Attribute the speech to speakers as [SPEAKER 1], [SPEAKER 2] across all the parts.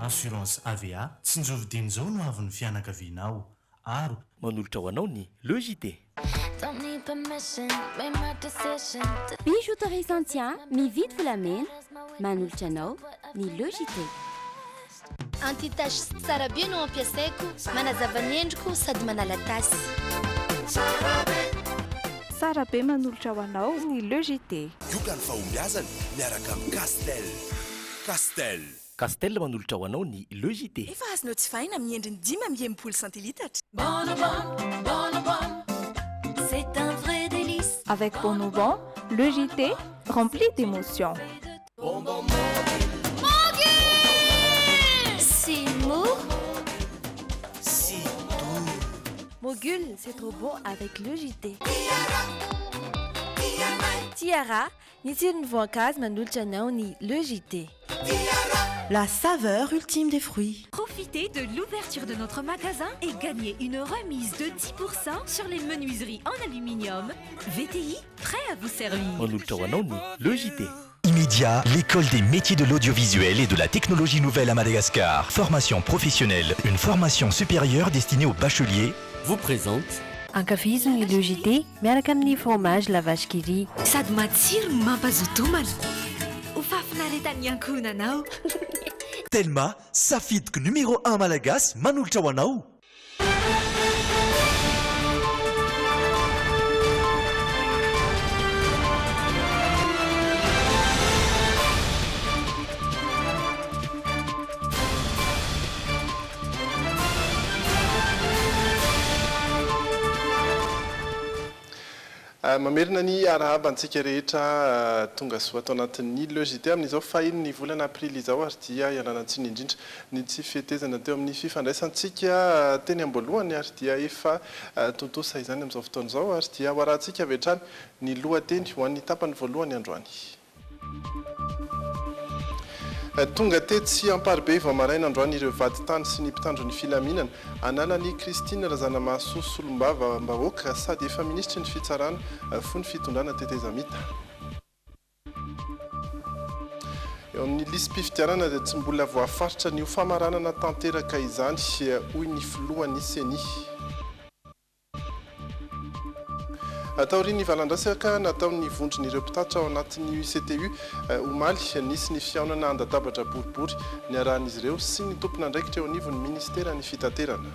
[SPEAKER 1] Assurance AVA, tsinjovy dieny izao no avin'ny fianakavianao. Aro.
[SPEAKER 2] Manolotra ho anao ny Le JT.
[SPEAKER 3] Bijouterie Santia, mividy volamena, manolotra anao ny Le JT.
[SPEAKER 4] Anti-tache tsara be no ampiasaiko, manazava ny endriko sady manala tasy.
[SPEAKER 5] Tsara be manolotra ho anao ny Le JT.
[SPEAKER 6] Ioka ny fahombiazana miaraka amin'ny Castel. Castel.
[SPEAKER 2] Castel manolotra ho anao ny Le JT.
[SPEAKER 7] Efa azonao jifaina amin'ny endriny 65 centilitatra.
[SPEAKER 3] C'est un vrai délice.
[SPEAKER 5] Avec Bonobon, le JT rempli d'émotions.
[SPEAKER 3] C'est mou.
[SPEAKER 7] C'est doux.
[SPEAKER 8] Mogul, c'est trop bon avec le JT. Tiara, ny tsiron'ny voankazo manolotra anao ny Le JT.
[SPEAKER 7] La saveur ultime des fruits.
[SPEAKER 9] Profitez de l'ouverture de notre magasin et gagnez une remise de 10% sur les menuiseries en aluminium. VTI, prêt à vous servir.
[SPEAKER 2] Manolotra ho anao ny Le JT.
[SPEAKER 10] Immédiat, l'école des métiers de l'audiovisuel et de la technologie nouvelle à Madagascar. Formation professionnelle, une formation supérieure destinée aux bacheliers.
[SPEAKER 2] Vous présente
[SPEAKER 8] Ankafizo ny Le JT miaraka amin'ny fromage La Vache qui rit.
[SPEAKER 9] Sady matsiro no mampazoto homana. Ho fahafinaretan'ny ankohonanao.
[SPEAKER 10] Telma, safidiko numéro 1 malagasy manolotra ho anao.
[SPEAKER 11] Mamerina ny arahaba antsika rehetra tonga soa ato anatin'ny Le JT amin'izao fahenin'ny volana aprily izao ary dia ialana tsiny indrindra ny tsy fetezana teo amin'ny fifandraisantsika teny am-boalohany ary dia efa tontosa izany amin'izao fotoana izao ary dia ho arahantsika avy hatrany ny lohateny ho an'ny tapany voalohany androany. Tonga tetsy Amparibe vao maraina androany ireo vadintany sy ny mpitandro ny filaminana hanala an'i Christine Razanamahasoa solombavambahoaka sady efa minisitry ny fitsarana fony fitondrana tetezamita. Eo amin'ny lisi-pifidianana dia tsy mbola voafaritra ny ho famaranana tanteraka izany hoy ny filohan'ny Ceni. Taorian'ny valan-dresaka nataon'ny vondron'ireo mpitatitra ao anatin'ny UCTU omaly, nisy ny fihaonana an-databatra boribory niarahan'izy ireo sy ny tompon'andraikitra eo anivon'ny minisiteran'ny fitaterana.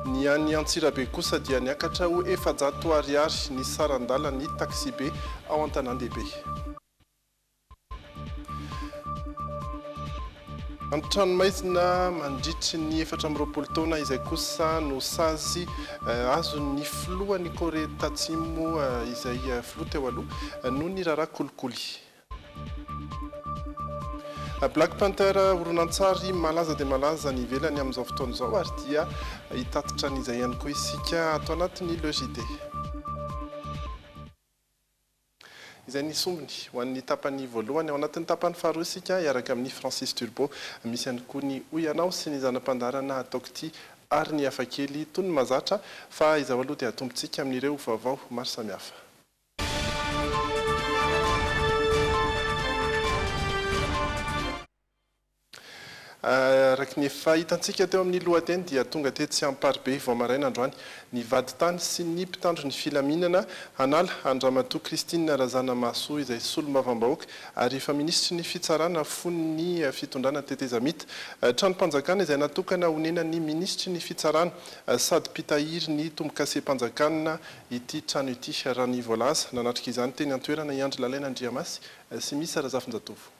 [SPEAKER 11] Ny any Antsirabe kosa dia niakatra ho 400 ariary ny saran-dalan'ny taksibe ao an-tanàn-dehibe. An-tranomaizina mandritry ny 24 taona izay kosa no sazy azon'ny filohan'i Korea Tatsimo izay filoha teo aloha noho ny raharaha kolikoly. Black Panther horonantsary malaza dia malaza any ivelany amin'izao fotoana izao ary dia hitatitra an'izay ihany koa isika ato anatin'ny Le JT. Izay ny sombiny ho an'ny tapany voalohany. Ao anatin'ny tapany faharoa isika hiaraka amin'i Francis Turbo. Misy ihany koa ny Hoy Ianao sy ny zana-pandaharana Ataoko Ity ary ny Hafakely toy ny mahazatra fa izao aloha dia atombontsika amin'ireo vaovao maro samihafa. Araka ny efa hitantsika teo amin'ny lohateny dia tonga tetsy Amparibe vao maraina androany ny vadintany sy ny mpitandro ny filaminana hanala an-dRamatoa Christine Razanamahasoa izay solombavambahoaka ary efa minisitry ny fitsarana fony ny fitondrana tetezamita. Tranom-panjakana izay natokana honenan'ny minisitry ny fitsarana sady mpitahiry ny tombokasem-panjakana ity trano ity raha ny voalaza. Nanatrika izany teny an-toerana i Andry Lalaina Andriamasy sy Misa Razafinjatovo.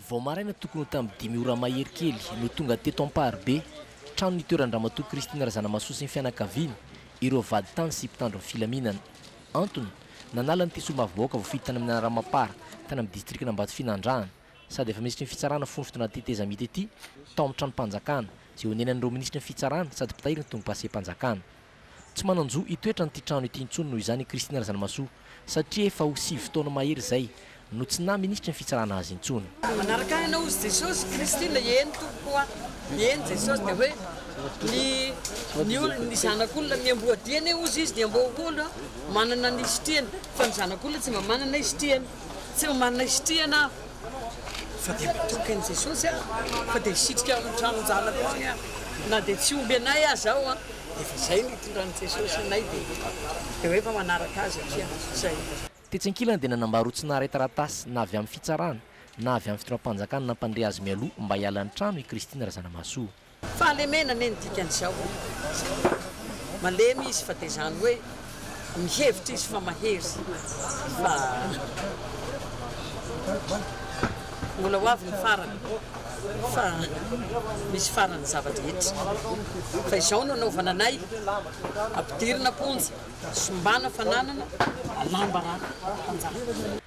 [SPEAKER 2] Vao maraina tokony ho tamin'ny dimy ora mahery kely no tonga teto Amparibe, trano nitoeran-dRamatoa Christine Razanamahasoa sy ny fianakaviany, ireo vadintany sy mpitandro ny filaminana. Antony, nanala an'ity solombavambahoaka voafidy tany amin'ny anaran'ny Mapar, tany amin'ny distrikan'Ambatofinandrahana, sady efa minisitry ny fitsarana fony fitondrana tetezamita ity, tao amin'ny tranom-panjakana, izay onenan'ireo minisitry ny fitsarana sady mpitahiry ny tombokasem-panjakana. Tsy manan-jo hitoetra an'ity trano ity intsony noho izany i Christine Razanamahasoa satria efa ho sivy taona mahery izay no tsy naha minisitry ny fitsarana azy intsony.
[SPEAKER 12] Manaraka ahy ianao hozy Jesosy, Christine, eny tompoko a, eny Jesosy, dia hoe ny ny olona ny zanak'olona ny amboadia anie hozy izy ny amboahaolo manana ny isitrihany fa ny zanak'olona tsy mba manana isitrihana, tsy mba manana isitrihana aho. Fa dia matoky an'i Jesosy aho fa dia hisitrika ao amin'ny tranon-janako any aho na dia tsy omby anay aza aho an, dia efa izay no itondran'i Jesosy anay dia dia hoe efa manaraka azy akia izay.
[SPEAKER 2] Tetsy ankilany dia nanambara ho tsy naharay taratasy na avy amin'ny fitsarana na avy amin'ny fitondram-panjakana nampandre azy mialoha mba hiala ny trano i Christine Razanamahasoa.
[SPEAKER 12] Fahalemena anie ny dikan'izao e! Malemy izy fa dia izany hoe mihevitra izy fa mahery fa mbola ho avy ny farany fa misy farany ny zava-drehetra fa izao no anaovana anay, ampidirina am-ponja, sombana fananana, alam-baraka mpanjaka.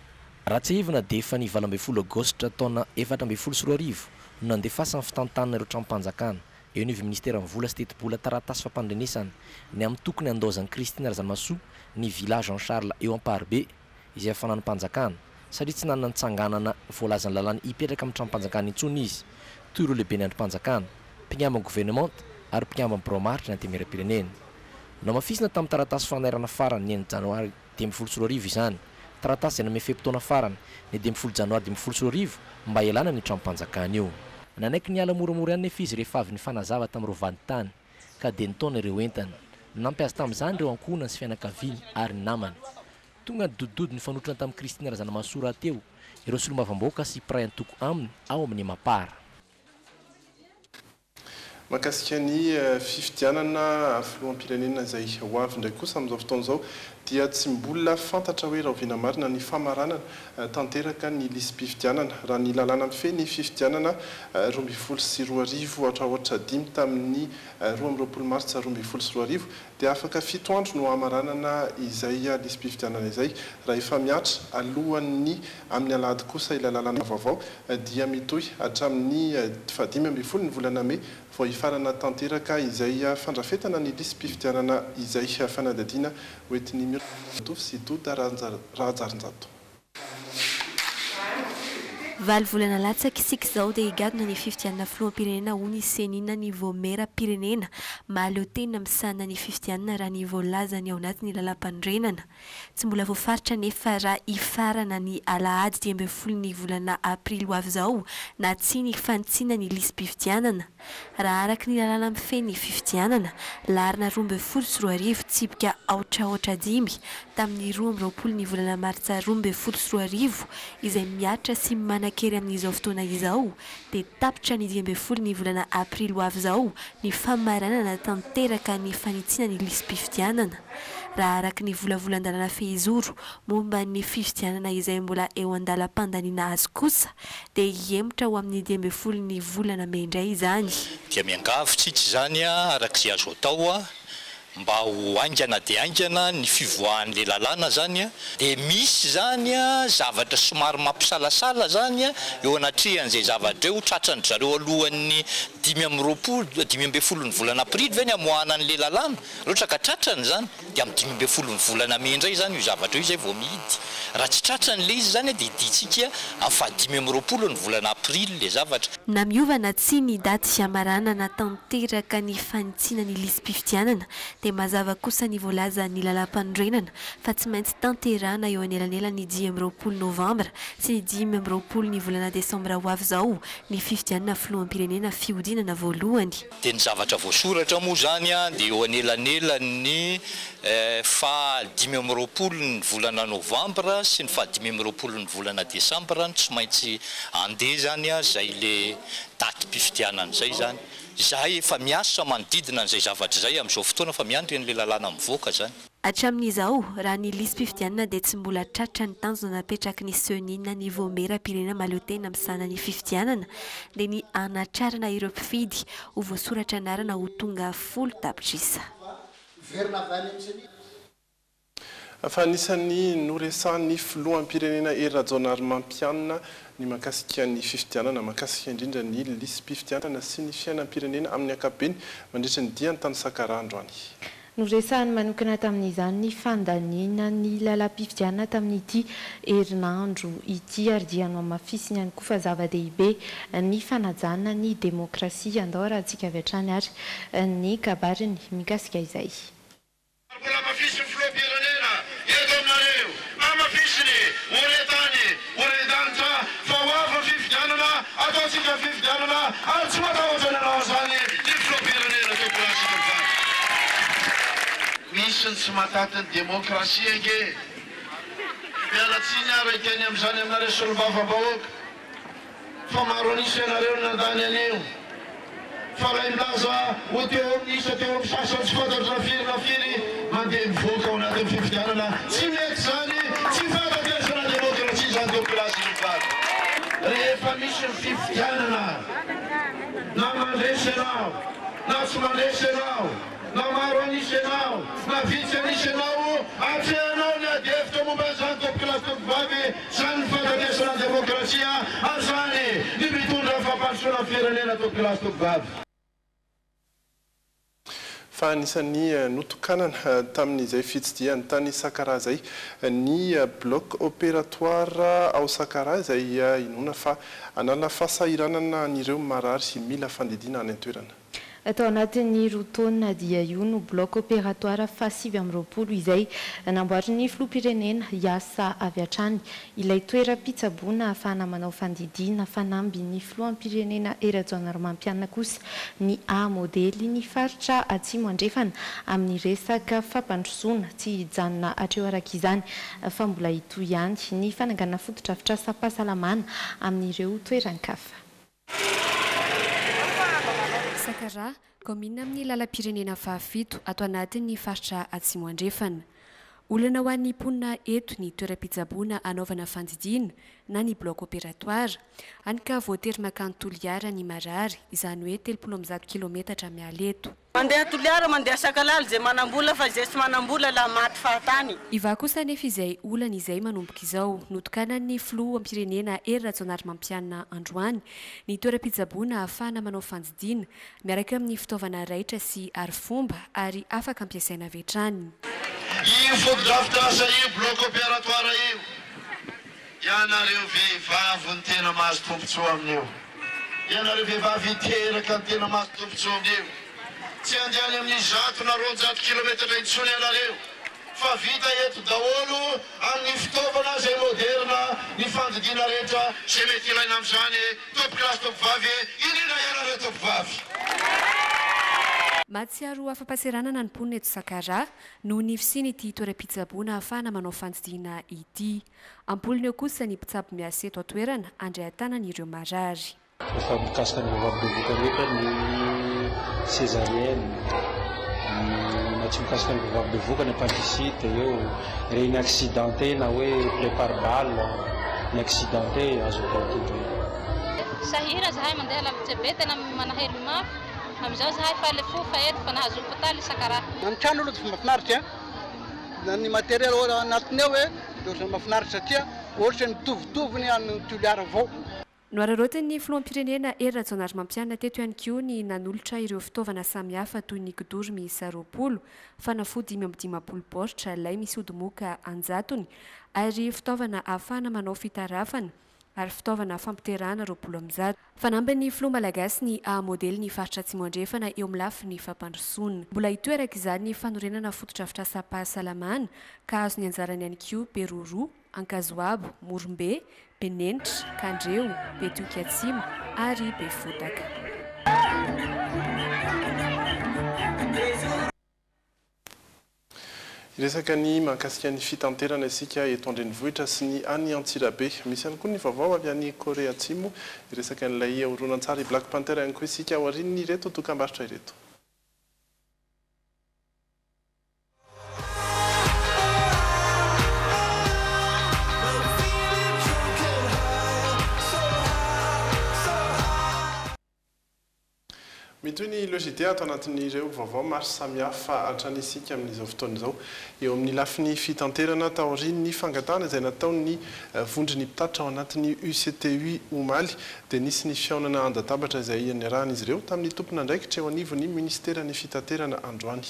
[SPEAKER 2] Raha tsiahivina dia efa ny 18 aogositra taona 2014 no nandefasan'ny fitantanana ireo tranom-panjakana eo anivon'ny minisiteran'ny vola sy tetibola taratasy fampandrenesana ny amin'ny tokony handaozan'i Christine Razanamahasoa ny Villa Jean Charles eo Amparibe izay fananam-panjakana satria tsy nanana ny tsanganana voalazan'ny lalàna hipetraka amin'ny tranom-panjakana intsony izy toy ireo lehiben'ny andrim-panjakana, mpikamban'ny governemanta ary mpikamban'ny birao maharitry ny Antenimierampirenena. Nohamafisina tamin'ny taratasy fanairana farany ny enina janoary 2015 izany, taratasy izay nanome fe-potoana farany, ny 15 janoary 2015, mba hialana amin'io tranom-panjakana io. Nanaiky niala moramora ihany nefa izy rehefa avy nifanazava tamin'ireo vadintany, ka dia nitaona ireo entany. Nanampy azy tamin'izany ireo ankohonany sy fianakaviany ary ny namany. Tonga nidodododo nifanotrona tamin'i Christine Razanamahasoa rahateo ireo solombavambahoaka sy mpiray antoko aminy ao amin'ny Mapar.
[SPEAKER 11] Mahakasika ny fifidianana filoham-pirenena izay ho avy indray kosa amin'izao fotoana izao dia tsy mbola fantatra hoe rahoviana marina ny famaranana tanteraka ny lisi-pifidianana. Raha ny lalàna mifehy ny fifidianana 2012 aotra aotra dimy tamin'ny 22 martsa 2012 dia afaka fito andro no hamaranana izay lisi-pifidianana izay. Raha efa mihatra alohan'ny amin'ny alahady kosa ilay lalàna vaovao dia mitohy hatramin'ny faha-15 ny volana mey vao hifarana tanteraka izay fandrafetana ny lisi-pifidianana izay. Fanadihadiana hoentin'i Miratovo sy Doda Rahajarinjato.
[SPEAKER 8] Valo volana latsaka isika izao dia higadona ny fifidianana filoham-pirenena hoy ny Ceni na ny Vaomieram-pirenena mahaleo tena misahana ny fifidianana raha ny voalazany ao anatin'ny lalàmpanorenana. Tsy mbola voafaritra anefa raha hifarana ny alahady 15 ny volana aprily ho avy izao na tsia ny fanitsiana ny lisi-pifidianana. Raha araka ny lalàna mifehy ny fifidianana, laharana 2012 tsipika aotra aotra dimy, tamin'ny 22 ny volana martsa 2012, izay mihatra sy manan-kery amin'izao fotoana izao, dia tapitra ny 15 ny volana aprily ho avy izao ny famaranana tanteraka ny fanitsiana ny lisi-pifidianana. Raha araka ny volavolan-dalàna fehizoro momba ny fifidianana izay mbola eo an-dalam-pandaniana azy kosa, dia hihemotra ho amin'ny 15 ny volana mey indray izany.
[SPEAKER 13] Dia miangavy tsika izany araka izay azo atao mba ho haingana dia haingana ny fivoahan'ilay lalàna izany. Dia misy izany zavatra somary mampisalasala izany eo anatrehan'izay zavatra eo, tratran-dry zareo alohan'ny 25, 15 ny volana aprily ve ny hamoahana an'ilay lalàna? Raha ohatra ka tratrany izany dia amin'ny 15 ny volana mey indray izany io zavatra io izay vao mihidy. Raha tsy tratrany ilay izy izany dia hidintsika amin'ny faha 25 ny volana aprily ilay zavatra.
[SPEAKER 8] Na miova na tsia ny daty hamaranana tanteraka ny fanitsiana ny lisi-pifidianana dia mazava kosa ny voalazan'ny lalàmpanorenana fa tsy maintsy tanterahana eo anelanelan'ny 25 novambra sy ny 25 ny volana desambra ho avy izao ny fifidianana filoham-pirenena fihodinana voalohany.
[SPEAKER 13] Dia ny zavatra voasoratra moa izany dia eo anelanelan'ny faha 25 ny volana novambra sy ny faha 25 ny volana desambra no tsy maintsy andeha izany izay le datim-pifidianana izay izany. Izahay efa miasa manodidina an'izay zavatra izay amin'izao fotoana fa miandry an'ilay lalàna mivoaka izany.
[SPEAKER 8] Hatramin'izao, raha ny lisi-pifidianana dia tsy mbola tratra ny tanjona napetraky ny Ceni na ny Vaomieram-pirenena mahaleotena misahana ny fifidianana, dia ny hanatrarana ireo mpifidy ho voasoratra anarana ho tonga 10 tapitrisa.
[SPEAKER 11] Fa anisan'ny noresahan'ny filoham-pirenena Hery Rajaonarimampianina ny mahakasika ny fifidianana, mahakasika indrindra ny lisi-pifidianana sy ny fiainam-pirenena amin'ny ankapobeny mandritra ny diany tany Sakaraha androany.
[SPEAKER 14] Noresahany manokana tamin'izany ny fandaniana ny lalam-pifidianana tamin'ity herinandro ity ary dia nohamafisiny ihany koa fa zava-dehibe ny fanajana ny demokrasia. Andao arahantsika avy hatrany ary ny kabariny mikasika izay.
[SPEAKER 15] Ary mbola hamafisin'ny Filoham-pirenena eto aminareo, hamafisiny ho re tany, ho re danitra fa ho avy ny fifidianana. isika ny fifidianana ary tsy matahotra ny hanao an'izany ny filoham-pirenena Tompolahy sy Tompovavy. Misy ny tsy mahataty ny demokrasia ange. Miala tsiny aho raha hiteny amin'izany aminareo solombavambahoaka. Fa maro an'isa ianareo no nandany an'io. Fa ilay milaza ho teo amin'ny isa teo amin'ny sasany tsy fantatro na firy na firy mandeha mivoaka ao anatin'ny fifidianana. Tsy mety izany, tsy fahafatesana demokrasia izany tompokolahy sy tompovavy. Rehefa misy ny fifidianana, na mandresy ianao na tsy mandresy ianao, Na maro an'isa ianao, na vitsy an'isa ianao, atrehanao ny ady hevitra momba an'izany tompokolahy sy tompokovavy, izany ny fahatatesana ny demokrasia, ary izany ny mitondra ny fampandrosoana ny firenena tompokolahy sy tompokovavy.
[SPEAKER 11] Fa anisan'ny notokanana tamin'izay fitsidihany tany Sakaraha izay ny bloc opératoire ao Sakaraha izay inoana fa hanala fahasahiranana an'ireo marary mila fandidiana any an-toerana.
[SPEAKER 14] Tao anatin'ny roa taona dia io no bloc opératoire faha 29 izay namboarin'ny filoham-pirenena hiasa avy hatrany ilay toeram-pitsaboana ahafahana manao fandidiana fanambin'ny filoham-pirenena Hery Rajaonarimampianina kosa ny A modely ny faritra Atsimo Andrefana amin'ny resaka fampandrosoana. Tsy hijanona hatreo araka izany fa mbola hitohy ihany ny fananganana fotodrafitrasam-pahasalamana amin'ireo toeran-kafa.
[SPEAKER 8] Sakaraha, kaominina amin'ny lalam-pirenena fahafito ato anatin'ny faritra Atsimo Andrefana. Olana ho an'ny mponina eto ny toeram-pitsaboana hanaovana fandidiana na ny bloc opératoire. Hany ka voatery mankany Toliara ny marary, izany hoe 130 kilometatra miala eto.
[SPEAKER 16] Mandeha Toliara, mandeha Sakalala, izay manam-bola fa izay tsy manam-bola la maty fahatany.
[SPEAKER 8] Hivaha kosa anefa izay olana izay manomboka izao. Notokanan'ny filoham-pirenena Hery Rajaonarimampianina androany ny toeram-pitsaboana ahafahana manao fandidiana miaraka amin'ny fitaovana raitra sy arifomba ary afaka ampiasaina avy hatrany.
[SPEAKER 15] Io fotodrafitrasa io, bloc opératoire io, Ianareo vehivavy no tena mahazo tombontsoa amin'io. Ianareo vehivavy hiteraka no tena mahazo tombontsoa amin'io. Tsy handeha any amin'ny zato na 200 kilometatra intsony ianareo fa vita eto daholo amin'ny fitaovana izay moderina ny fandidiana rehetra izay mety ilaina amin'izany tompokolahy sy tompovavy indrindra ianareo tompovavy.
[SPEAKER 8] Mahatsiaro ho afa-pahaseranana ny mponina eto Sakaraha noho ny fisian'ity toeram-pitsaboana ahafahana manao fandidiana ity. Am-polony eo kosa ny mpitsabo miasa eto an-toerana handray an-tanana ireo marary.
[SPEAKER 17] Efa mikasika ny vehivavy bevohoka rehetra ny césarienne, ny na tsy mikasika ny vehivavy bevohoka ny appendicite eo, ireny accidenté na hoe plaie par balle, ny accidenté azo atao aty daholo.
[SPEAKER 18] Sahira zahay mandeha lavitse be tena manahelo mafy amizao zahay faly fo fa eto fa nahazo hopitaly Sakaraha.
[SPEAKER 19] Na ny trano aloha dia mahafinaritra eh. Na ny matériel ao anatiny ao eh dia ohatran'ny mahafinaritra satria ohatran'ny mitovitovy ny an'ny Toliara avao.
[SPEAKER 8] Noararaotin'ny filoham-pirenena Hery Rajaonarimampianina teto ihany koa ny nanolotra ireo fitaovana samihafa toy ny kidoro miisa 20, fanafody 55 baoritra, lay misy odimoka an-jatony ary fitaovana ahafahana manao fitarafana ary fitaovana fampiterahana 120. Fanambin'ny filoha malagasy ny haha modely ny faritra Atsimo Andrefana eo amin'ny lafiny fampandrosoana. Mbola hitohy araka izany ny fanorenana fotodrafitrasam-pahasalamana ka hahazo ny anjarany ihany koa Beroroha, Ankazoabo, Morombe, Benenitra, Kandreho, Betioky Atsimo ary Befotaka.
[SPEAKER 11] Hiresaka ny mahakasika ny fitanterana isika eto an-drenivohitra sy ny any Antsirabe. Misy ihany koa ny vaovao avy any Korea Atsimo. Hiresaka an'ilay horonantsary Black Panther ihany koa isika aorian'ireto dokambarotra ireto. Mitohy ny Le JT ato anatin'ireo vaovao maro samihafa hatrany isika amin'izao fotoana izao. Eo amin'ny lafiny fitanterana, taorian'ny fangatahana izay nataon'ny vondron'ny mpitatitra ao anatin'ny UCTU omaly, dia nisy ny fihaonana an-databatra izay niarahan'izy ireo tamin'ny tompon'andraikitra eo anivon'ny minisiteran'ny fitaterana androany.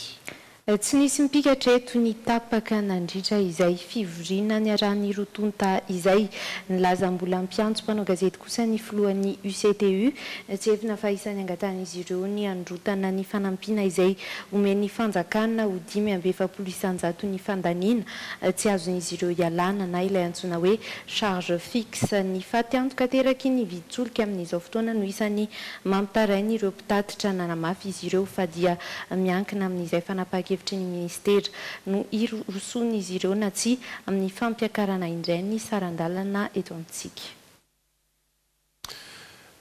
[SPEAKER 14] Tsy nisy mipika hatreto ny tapaka nandritra izay fivoriana niarahan'ny roa tonta izay. Nilaza mbola mpiantso mpanao gazety kosa ny filohan'ny UCTU. Tsiahivina fa isan'ny angatahan'izy ireo ny handrotana ny fanampiana izay omen'ny fanjakana ho 45 isan-jaton'ny fandaniana tsy azon'izy ireo ialana na ilay antsoina hoe charge fixe. Ny fatiantoka ateraky ny vidin-tsolika amin'izao fotoana no isan'ny mampitaraina ireo mpitatitra. Nanamafy izy ireo fa dia miankina amin'izay fanapahan-kevitry ny minisitera no hirosoan'izy ireo na tsia amin'ny fampiakarana indray ny saran-dalana eto amintsika.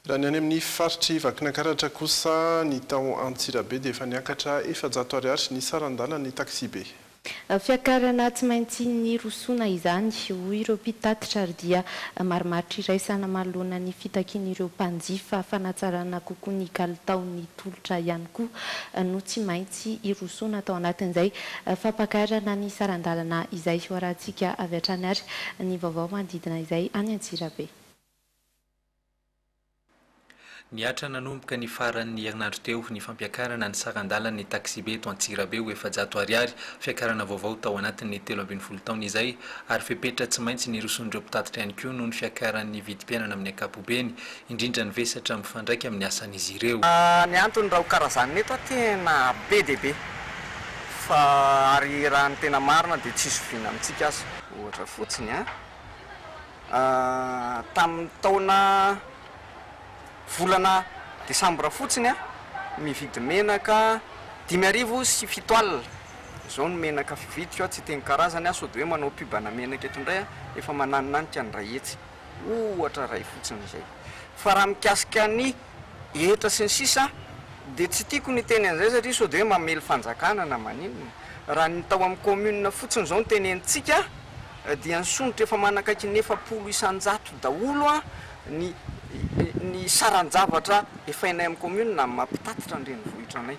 [SPEAKER 11] Raha ny any amin'ny faritr'i Vakinankaratra kosa, ny tao Antsirabe dia efa niakatra 400 ariary ny saran-dalan'ny taksibe.
[SPEAKER 14] Fiakarana tsy maintsy nirosoana izany, hoy ireo mpitatitra ary dia marimaritra iraisana manoloana ny fitakian'ireo mpanjifa fanatsarana kokoa ny kalitaon'ny tolotra ihany koa no tsy maintsy hirosoana tao anatin'izay fampakarana ny saran-dalana izay. Ho arahantsika avy hatrany ary ny vaovao manodidina izay any Antsirabe.
[SPEAKER 20] Nihatra nanomboka ny faran'ny herinandro teo ny fampiakarana ny saran-dalan'ny taksibe eto Antsirabe ho 400 ariary, fiakarana vaovao tao anatin'ny 13 taona izay, ary fepetra tsy maintsy nirosoan'ireo mpitatitra ihany koa noho ny fiakaran'ny vidim-piainana amin'ny ankapobeny, indrindra ny vesatra mifandraika amin'ny asan'izy ireo.
[SPEAKER 21] Ny antony raha ho karazanina eto tena be dia be fa ary raha ny tena marina dia tsy zoviana amintsika aza. Ohatra fotsiny an! Tamin'ny taona volana desambra fotsiny mividy menaka 7500, izao ny menaka fividiko aho tsy hiteny karazany aho sao dia hoe manao pub ana menaka eto indray aho, efa mananinanika ny 100 ohatra iray fotsiny izay. Fa raha mikasika ny hetra sy ny sisa dia tsy tiako ny hiteny an'izay satria sao dia hoe mamely fanjakana na maninona. Raha ny tao amin'ny commune fotsiny izao no tenenintsika dia nisondrotra efa manakaiky ny 40% daholo ny ny saran-javatra efainay amin'ny commune amin'ny maha mpitatitra ny renivohitra anay.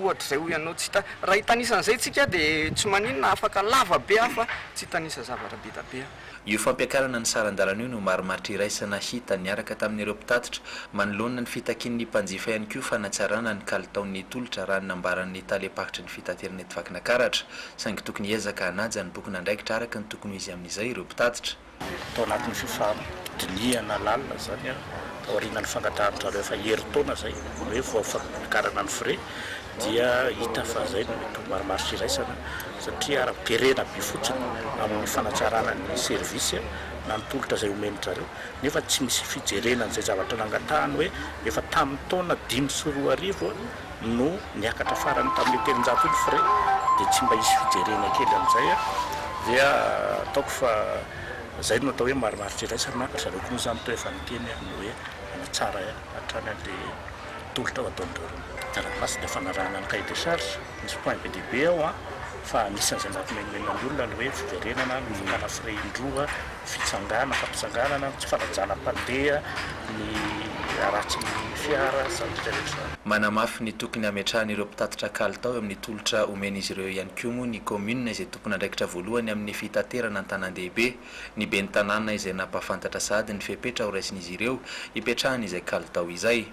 [SPEAKER 21] Ohatra izay hoy ianao tsy hita, raha hitanisa an'izay tsika dia tsy maninona afaka lava be aho fa tsy hitanisa zavatra be da be aho.
[SPEAKER 20] Io fampiakarana ny saran-dalana io no marimaritra iraisana hita niaraka tamin'ireo mpitatitra, manoloana ny fitakian'ny mpanjifa ihany koa fanatsarana ny kalitaon'ny tolotra raha ny nambaran'ny talem-paritry ny fitaterana eto Vakinakaratra. Saingy tokony hiezaka hanaja ny bokin'andraikitra araka ny tokony ho izy amin'izay ireo mpitatitra.
[SPEAKER 22] Tao anatin'ny fifampidinihana lalina izany taorian'ny fangatahan-dry zareo efa herintaona izay ny hoe vao fampiakarana ny frais dia hita fa izay no mety ho marimaritra iraisana satria ara-kerena be fotsiny amin'ny fanatsarana ny service na ny tolotra izay omen-dry zareo nefa tsy misy fijerena an'izay zavatra nangatahany hoe efa tamin'ny taona 2005 no niakatra farany tamin'ilay 300 iny frais dia tsy mba hisy fijerena kely an'izay dia ataoko fa izay no atao hoe marimaritra iraisana, ry zareo koa moa izany toa efa niteny ny hoe hanatsara hatrany an'ilay tolotra ho ataon'ireo roa. Taratasy dia fanarahana ny cahier de charge, misy point be dia be ao an, fa anisan'izay mampimenomenona ny olona ny hoe fiverenana, ny fakana frais indroa, fitsangana, fampitsanganana, ny tsy fanajana mpandeha, ny haratsin'ny fiara, izany rehetra rehetra izany.
[SPEAKER 20] Manamafy ny tokony hametrahan'ireo mpitatitra kalitao eo amin'ny tolotra omen'izy ireo ihany koa moa ny kaominina izay tompon'andraikitra voalohany amin'ny fitaterana an-tanàn-dehibe. Ny ben'ny tanàna izay nampahafantatra sahady ny fepetra horaisin'izy ireo hipetrahany izay kalitao izay.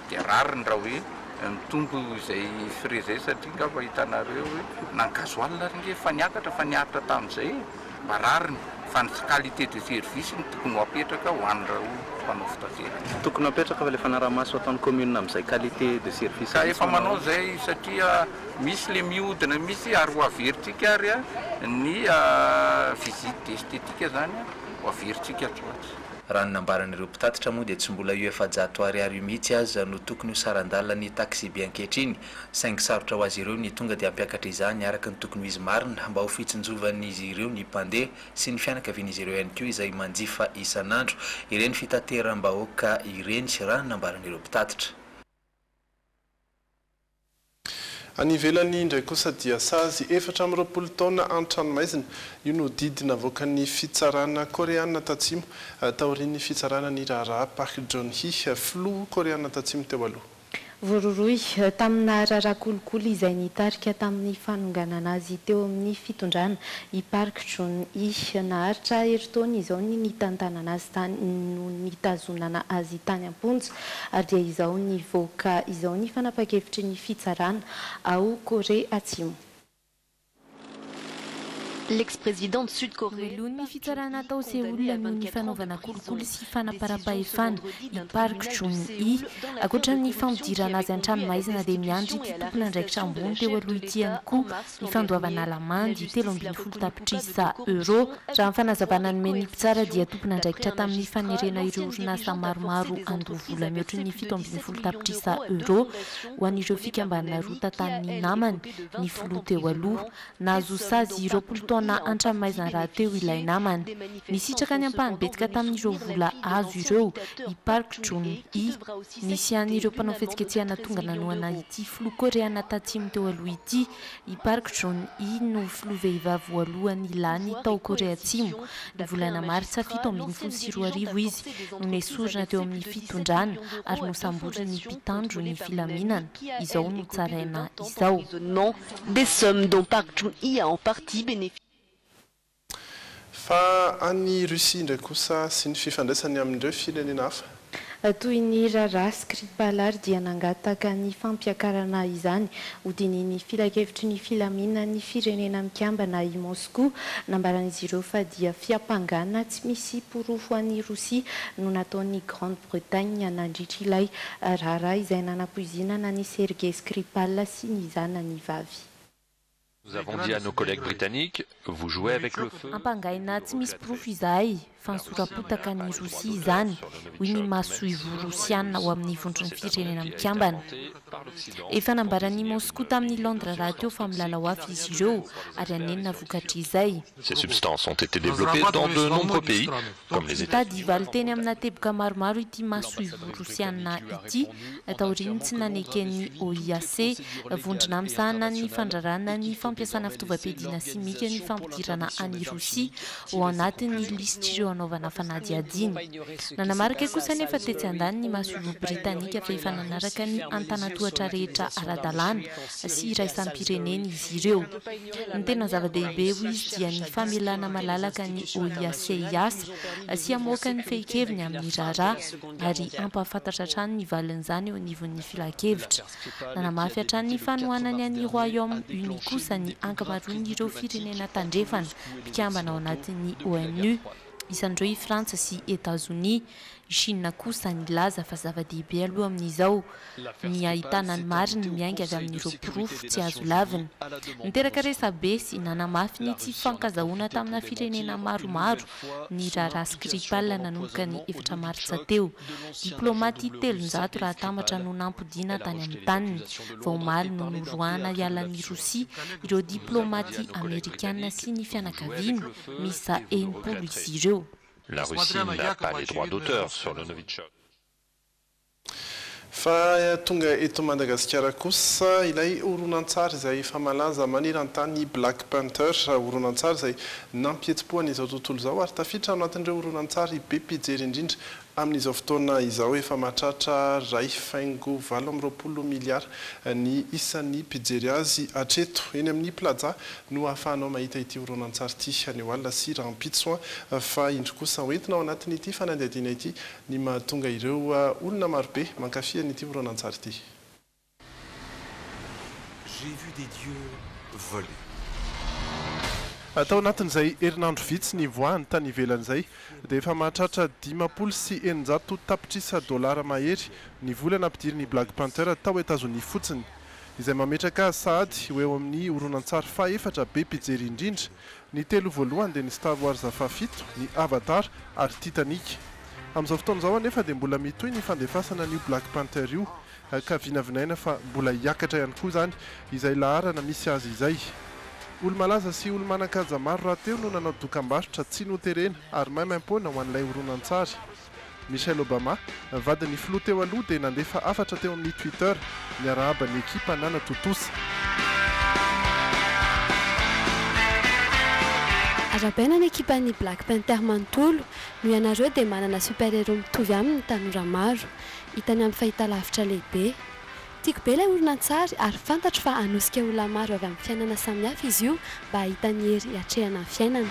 [SPEAKER 23] Dia rariny raha hoe mitombo izay frais izay satria angamba hitanareo hoe na ny gasoil ary nge efa niakatra fa niaritra tamin'izay e! Mba rariny fa ny qualité de service no tokony ho apetraka ho an'ireo mpanao fitaterana.
[SPEAKER 20] Tokony ho apetraka fa ilay fanaraha-maso ataon'ny commune amin'izay qualité de service
[SPEAKER 23] Ka efa manao izay satria Misy le mihodina mihitsy ary ho averintsika ary ny visite d'esthétique zany ho averintsika atsy ho atsy.
[SPEAKER 20] Raha ny nambaran'ireo mpitatitra moa dia tsy mbola io 400 ariary io mihitsy aza no tokony ho saran-dalan'ny taksibe ankehitriny, saingy sarotra ho azy ireo ny tonga dia hampiakatra izany araka ny tokony ho izy marina mba ho fitsinjovan'izy ireo ny mpandeha sy ny fianakavian'izy ireo ihany koa izay manjifa isan'andro ireny fitateram-bahoaka ireny, raha ny nambaran'ireo mpitatitra.
[SPEAKER 11] Any ivelany indray kosa dia sazy 24 taona an-tranomaizina. Io no didy navoakan'ny fitsarana Koreana Tatsimo taorian'ny fitsarana ny raharaha Park Geun-hye, filoha Koreana Tatsimo teo aloha.
[SPEAKER 14] Voarohirohy tamina raharaha kolikoly izay nitarika tamin'ny fanonganana azy teo amin'ny fitondrana i Park Geun-hye. Naharitra herintaona izao ny nitantanana azy tany no nitazonana azy tany am-ponja Ary dia izao nivoaka izao ny fanapahan-kevitry ny fitsarana ao Korea Atsimo.
[SPEAKER 1] L'ex-présidente sud-coréenne
[SPEAKER 14] Nohelohin'ny fitsarana tao Séoul noho ny fanaovana kolikoly sy fanaparam-pahefana i Park Geun-hye. Ankoatra ny fampidirana azy an-tranomaizina dia miandry ity tompon'andraikitra ambony teo aloha ity ihany koa ny fandoavana lamandy 13 tapitrisa euros. Raha ny fanazavana nomen'ny mpitsara dia tompon'andraikitra tamin'ny fanerena ireo orinasa maromaro handoa vola mihoatry ny 17 tapitrisa euros ho an'ireo fikambanana roa tantanin'ny namany ny filoha teo aloha. Nahazo sazy 20 taona an-tranomaizina rahateo ilay namany. Nisitraka ny ampahany betsaka tamin'ireo vola azo ireo i Park Geun-hye. Nisy ihany ireo mpanao fihetsiketsehana tonga nanohana ity filoha koreana tatsimo teo aloha ity. I Park Geun-hye no filoha vehivavy voalohany lany tao Korea Atsimo. Ny volana martsa 2017 izy no nesorina teo amin'ny fitondrana ary nosamborin'ny mpitandro ny filaminana. Izao no tsaraina izao.
[SPEAKER 1] Des sommes dont Park Geun-hye a en partie bénéficié.
[SPEAKER 11] Fa any Russie indray kosa sy ny fifandraisany amin'ireo firenena hafa.
[SPEAKER 14] Toy ny raharaha Skripal ary dia nangataka ny fampiakarana izany hodinihin'ny Filankevitry ny Filaminan'ny Firenena Mikambana i Moskoa. Nambaran'izy ireo fa dia fiampangana tsy misy porofo an'i Rosia no nataon'i Grande-Bretagne nandritra ilay raharaha izay nanapoizinana an'i Sergei Skripal sy ny zanany vavy.
[SPEAKER 4] Nous avons dit à nos collègues britanniques, vous jouez avec le feu.
[SPEAKER 14] Ampangaina tsy misy porofo izahay fa nisoram-potaka an'i Rosia izany, hoy ny masoivoho rosiana ao amin'ny Vondron'ny Firenena Mikambana. Efa nambaran'i Moskoa tamin'i Londres rahateo fa milalao afo izy ireo ary hanenina vokatr'izay.
[SPEAKER 4] Ces substances ont été développées dans de nombreux pays, comme les États-Unis.
[SPEAKER 14] Nitady valinteny amina teboka maromaro ity masoivoho rosiana ity taorian'ny tsy naneken'ny OIAC, vondrona misahana ny fandrarana ny fampiasana fitaovam-piadiana simika ny fampidirana an'i Rosia ho anatin'ny lisitr'ireo hanaovana fanadihadiana. Nanamarika kosa anefa tetsy andaniny ny masoivoho britanika fa efa nanaraka ny antanantohatra rehetra ara-dalàna sy iraisam-pirenena izy ireo. Ny tena zava-dehibe, hoy izy, dia ny famelana malalaka ny OIAC hiasa sy hamoaka ny fehin-keviny amin'ny raharaha ary hampahafantatra hatrany ny valin'izany eo anivon'ny filankevitra. Nanamafy hatrany ny fanohanany an'i Royaume Uni kosa ny ankamaroan'ireo firenena tandrefana mpikambana ao anatin'ny ONU. Isan'ireo i Frantsa sy Etazonia. I Shina kosa nilaza fa zava-dehibe aloha amin'izao ny ahitana ny marina miainga avy amin'ireo porofo tsy azo lavina. Niteraka resabe sy nanamafy ny tsy fifankazahoana tamina firenena maromaro ny raharaha Skripal nanomboka ny 4 martsa teo. Diplaomaty 300 raha atambatra no nampodiana tany amin'ny taniny. Vao omaly no noroahana hiala an'i Rosia ireo diplaomaty amerikana sy ny fianakaviany, miisa 60 izy ireo.
[SPEAKER 4] La Russie n'a pas les droits d'auteur sur le Novichok.
[SPEAKER 11] Fa tonga eto Madagasikara kosa ilay horonantsary izay efa malaza maneran-tany Black Panther, horonantsary izay nampihetsi-po an'izao tontolo izao ary tafiditra ao anatin'ireo horonantsary be mpijery indrindra Amin'izao fotoana izao, efa mahatratra 1,28 miliara ny isan'ny mpijery azy hatreto. Eny amin'ny Plaza no ahafahanao mahita ity horonantsary ity anio alina sy rahampitso fa indro kosa hoentina ao anatin'ity fanadihadiana ity ny mahatonga ireo olona marobe mankafy an'ity horonantsary ity.
[SPEAKER 6] J'ai vu des dieux voler.
[SPEAKER 11] Tao anatin'izay herinandro vitsy nivoahany tany ivelany izay dia efa mahatratra 650 tapitrisa dolara mahery ny vola nampidirin'i Black Panther tao Etazonia fotsiny, izay mametraka azy sahady ho eo amin'ny horonantsary fahefatra be mpijery indrindra. Ny telo voalohany dia ny Star Wars fahafito, ny Avatar ary Titanic. Amin'izao fotoana izao anefa dia mbola mitohy ny fandefasana an'io Black Panther io ka vinavinaina fa mbola hiakatra ihany koa izany izay laharana misy azy izay. Olo-malaza sy olo-manan-kaja maro rahateo no nanao dokambarotra tsy noterena ary maimaimpoana ho an'ilay horonantsary. Michelle Obama, vadin'ny filoha teo aloha dia nandefa hafatra teo amin'ny Twitter niarahaba ny ekipa nanatontosa.
[SPEAKER 8] Arahabaina ny ekipan'ny Black Panther manontolo, noho ianareo dia manana super-héros mitovy aminy ny tanora maro. Hitany amin'ny fahitalavitra lehibe. Tiako be ilay horonantsary ary fantatro fa hanosika olona maro avy amin'ny fiainana samihafa izy io mba hahita ny hery hiatrehana ny fiainana.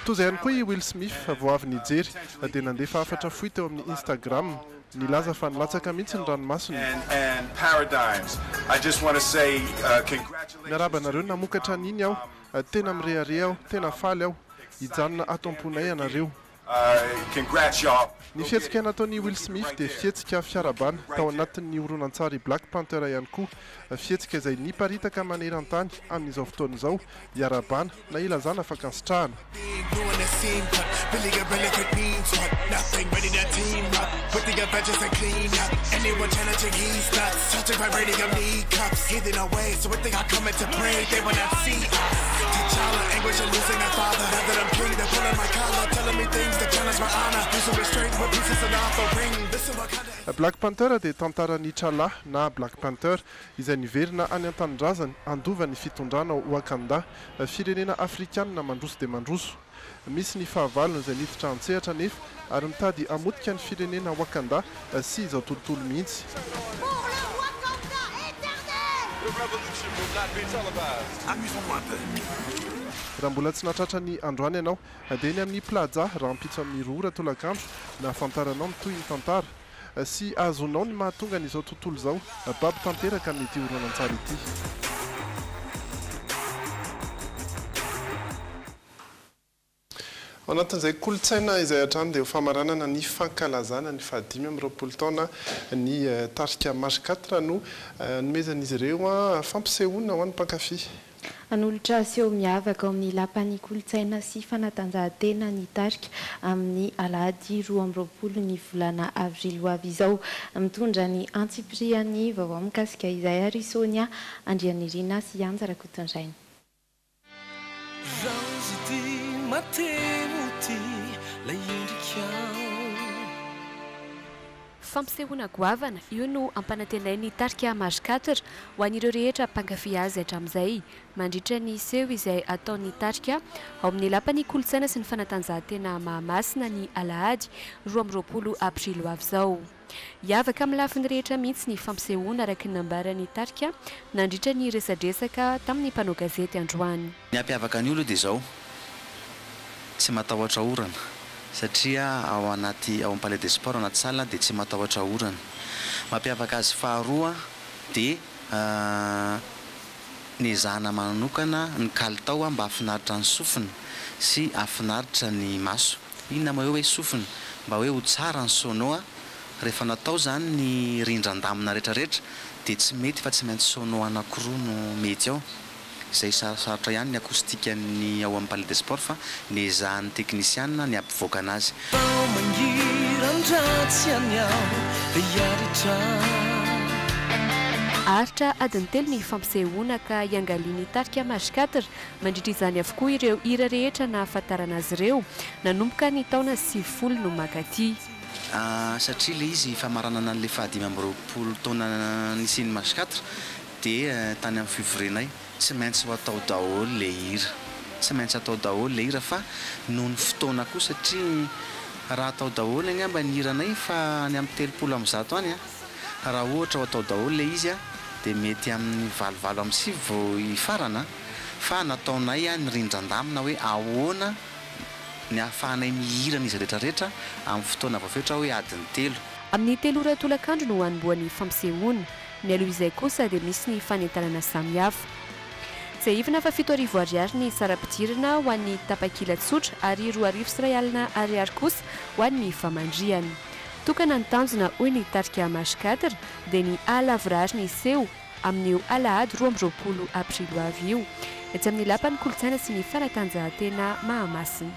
[SPEAKER 11] Toa izay ihany koa i Will Smith vao avy nijery dia nandefa hafatra fohy teo amin'ny Instagram. Nilaza fa nilatsaka mihitsy ny ranomasony. Miarahaba anareo namokatra an'iny aho. Tena mirehareha aho, tena faly aho. Hijanona ato am-ponay ianareo. Ny fihetsika nataon'i Will Smith dia fihetsika fiarahabana tao anatin'ny horonantsary Black Panther ihany koa, fihetsika izay niparitaka maneran-tany amin'izao fotoana izao hiarahabana na hilazana fankasitrahana. Black Panther dia tantaran'i T'Challa na Black Panther izay niverina any an-tanindrazany handova ny fitondrana ao Wakanda, firenena afrikanina mandroso dia mandroso. Misy ny fahavalony izay miditra an-tsehatra anefa ary mitady hamotika ny firenena Wakanda sy izao tontolo mihitsy. Raha mbola tsy nahatratra ny androany ianao dia eny amin'ny Plaza rahampitso amin'ny 2 ora tolakandro no ahafantaranao ny tohin'ny tantara sy ahazoanao ny mahatonga an'izao tontolo izao babo tanteraka amin'ity horonantsary ity. Ao anatin'izay kolontsaina izay hatrany dia ho famaranana ny fankalazana ny faha-25 taona ny tarika Mage Quatre no nomezan'izy ireo fampisehoana ho an'ny mpankafy.
[SPEAKER 14] Hanolotra seho miavaka ao amin'ny Lapan'ny kolontsaina sy fanatanjahantena ny tarika amin'ny alahady 22 ny volana avrily ho avy izao. Mitondra ny antsipiriany vaovao mikasika izay ary Sonia Andrianirina sy Anja Rakotondrainy.
[SPEAKER 3] Raozy ity matemo ity lay endrikao.
[SPEAKER 8] Fampisehoana goavana, io no ampanantenain'ny tarika Mage Quatre ho an'ireo rehetra mpankafy azy hatramin'izay, mandritra ny seho izay ataon'ny tarika ao amin'ny Lapan'ny kolontsaina sy ny fanatanjahantena Mahamasina ny alahady 22 aprily ho avy izao. Hiavaka amin'ny lafiny rehetra mihitsy ny fampisehoana araka ny nambaran'ny tarika nandritra ny resadresaka tamin'ny mpanao gazety androany.
[SPEAKER 5] Ny hampiavaka an'io aloha dia izao, tsy matahotra orana satria ao anaty ao amin'ny Palais des Sports anaty salle dia tsy matahotra orana. Mampiavaka azy faharoa dia nezahana manokana ny kalitao mba hahafinaritra ny sofina sy hahafinaritra ny maso. Inona moa hoe sofina? Mba hoe ho tsara ny sono a! Rehefa natao zany ny rindran-damina retraretra dia tsy mety fa tsy maintsy sono anakiroa no mety ao. Izay sarosarotra ihany ny acoustique-n'ny ao amin'ny Palais des Sports fa nezahan'ny teknisiana ny hampivoaka anazy.
[SPEAKER 3] Vao mangiran-dratsy any aho dia hiaritra.
[SPEAKER 8] Haharitra adiny telo ny fampisehoana ka hiangalian'ny tarika Mage Quatre Mandritra izany avokoa ireo hira rehetra nahafantarana azy ireo, nanomboka ny taona 90 no mankaty.
[SPEAKER 5] Satria ilay izy famaranana an'ilay faha-25 taona nisian'ny Mage Quatre dia tany amin'ny fivorianay, tsy maintsy ho atao daholo ilay hira. Tsy maintsy atao daholo ilay hira fa noho ny fotoana koa satria raha atao daholo angamba ny hiranay efa any amin'ny 130 any an! Raha ohatra ho atao daholo ilay izy dia mety amin'ny valo 8 amby 9 vao hifarana fa nataonay ny rindran-damina hoe ahoana ny ahafahanay mihira an'izy rehetra rehetra amin'ny fotoana voafetra hoe adiny telo.
[SPEAKER 8] Amin'ny telo ora tolakandro no hanombohan'ny fampisehoana. Mialoha izay kosa dia misy ny fanentanana samihafa. Tsiahivina fa 7000 ariary ny saram-pidirana ho an'ny tapakila tsotra ary 2100 ariary kosa ho an'ny famandrihana. Tokana ny tanjona hoy ny tarika Mage Quatre dia ny hahalavorary ny seho amin'io alahady 22 aprily ho avy io, etsy amin'ny Lapan'ny kolontsaina sy ny fanatanjahantena Mahamasina.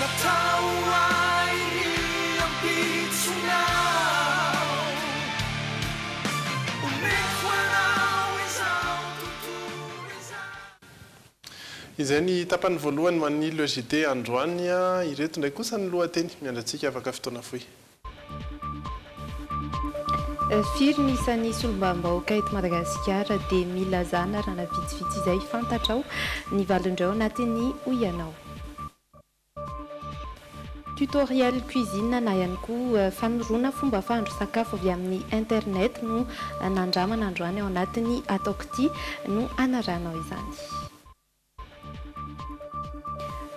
[SPEAKER 3] Natao ho ahy ny ampitsonao. Omeko anao izao tontolo izao.
[SPEAKER 11] Izay ny tapany voalohany ho an'ny Le JT androany. Ireto indray kosa ny lohateny miandry antsika afaka fotoana fohy.
[SPEAKER 14] Firy ny isan'ny solombavambahoaka eto Madagasikara dia milazà anarana vitsivitsy izay fantatrao ny valin-dreo anatin'ny hoy ianao. Tutoriel cuisine na ihany koa fanoroana fomba fahandro sakafo avy amin'ny internet no nandramana androany ao anatin'ny Ataoko Ity no hanaranao izany.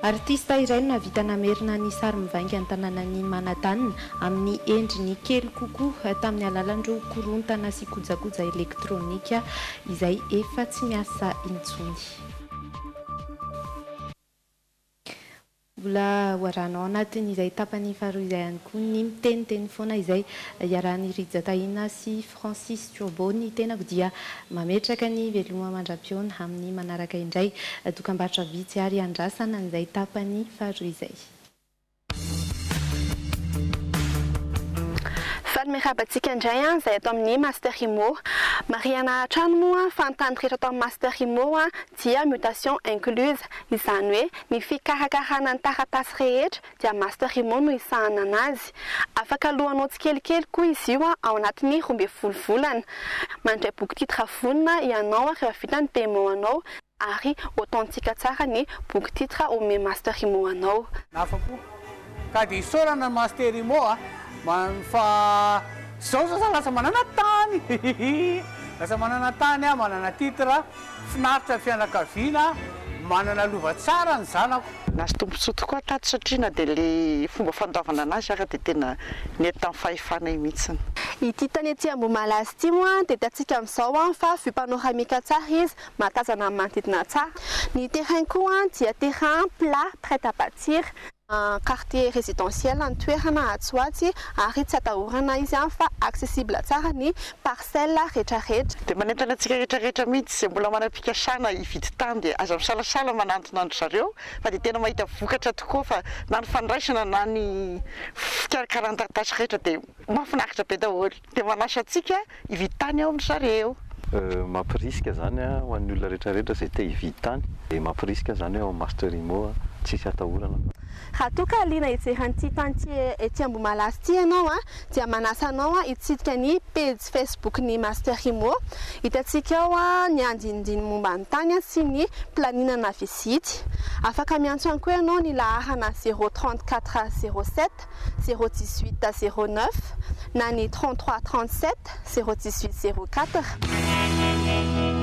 [SPEAKER 14] Artista iray no nahavita namerina ny sary mivainga ny tanànan'i Manhattan amin'ny endriny kely kokoa tamin'ny alalan'ireo korontana sy kojakoja elektronika izay efa tsy miasa intsony. Mbola ho arahanao anatin'izay tapany faharoa izay ihany koa ny miteniteny foana izay iarahan'i Rija Tahina sy Francis Turbo. Ny tenako dia mametraka ny veloma mandra-pihaona amin'ny manaraka indray. Dokambarotra vitsy ary andrasana an'izay tapany faharoa izay.
[SPEAKER 7] Faly miarahaba antsika indray izay ato amin'ny Master Immo. Marihana hatrany moa fa ny tany rehetra ato amin'ny Master Immo dia mutation incluse, izany hoe ny fikarakarana ny taratasy rehetra dia Master Immo no hisahanana azy. Afaka alohanao tsikelikely koa izy io ao anatin'ny 12 volana. Mandray boky titre vonona ianao rehefa vita ny paiement anao ary authentique tsara ny boky titre omen'i Master Immo anao.
[SPEAKER 9] Afa-po. Ka dia isaorana ny Master Immo a! Fa zao zao za lasa manana tany! Lasa manana tany aho, manana titre, finaritra ny fianakaviana, manana lova tsara ny zanako.
[SPEAKER 10] Nahazo tombontsoa tokoa aho tato satria na dia ilay fomba fandoavana anazy ara dia tena nety tamin'ny fahefanay mihitsy.
[SPEAKER 7] Ity tany ety Ambohimalaza ity moa dia hitantsika amin'izao fa vue panoramique tsara izy, mahatazana ny manodidina tsara. Ny terrain koa dia terrain plat prêt à bâtir. Quartier résidentiel ny toerana atsy ho atsy ary tsy atahorana izy fa accessible tsara ny parcelle retraretra.
[SPEAKER 10] Dia manentana antsika retraretra mihitsy izay mbola manam-pikasana hividy tany dia aza misalasala manantona an-dry zareo fa dia tena mahita vokatra tokoa fa na ny fandraisana na ny fikarakarana ny taratasy rehetra dia mahafinaritra be daholo. Dia manasa antsika hividy tany ao amin-dry zareo.
[SPEAKER 24] Mampirisika izany ho an'ny olona rehetra rehetra izay te hividy tany dia mampirisika izany hoe ao amin'ny Master Immo tsisy atahorana fa.
[SPEAKER 7] Raha toa ka liana hijery an'ity tany ity ety Ambohimalaza ity ianao dia manasa anao hitsidika ny pejy Facebook ny Master Immo. Hitantsika ao ny andinindiny momba ny tany sy ny planinana visite. Afaka miantso ihany koa ianao ny laharana 034 07 018 09 na ny 33 37 018 04.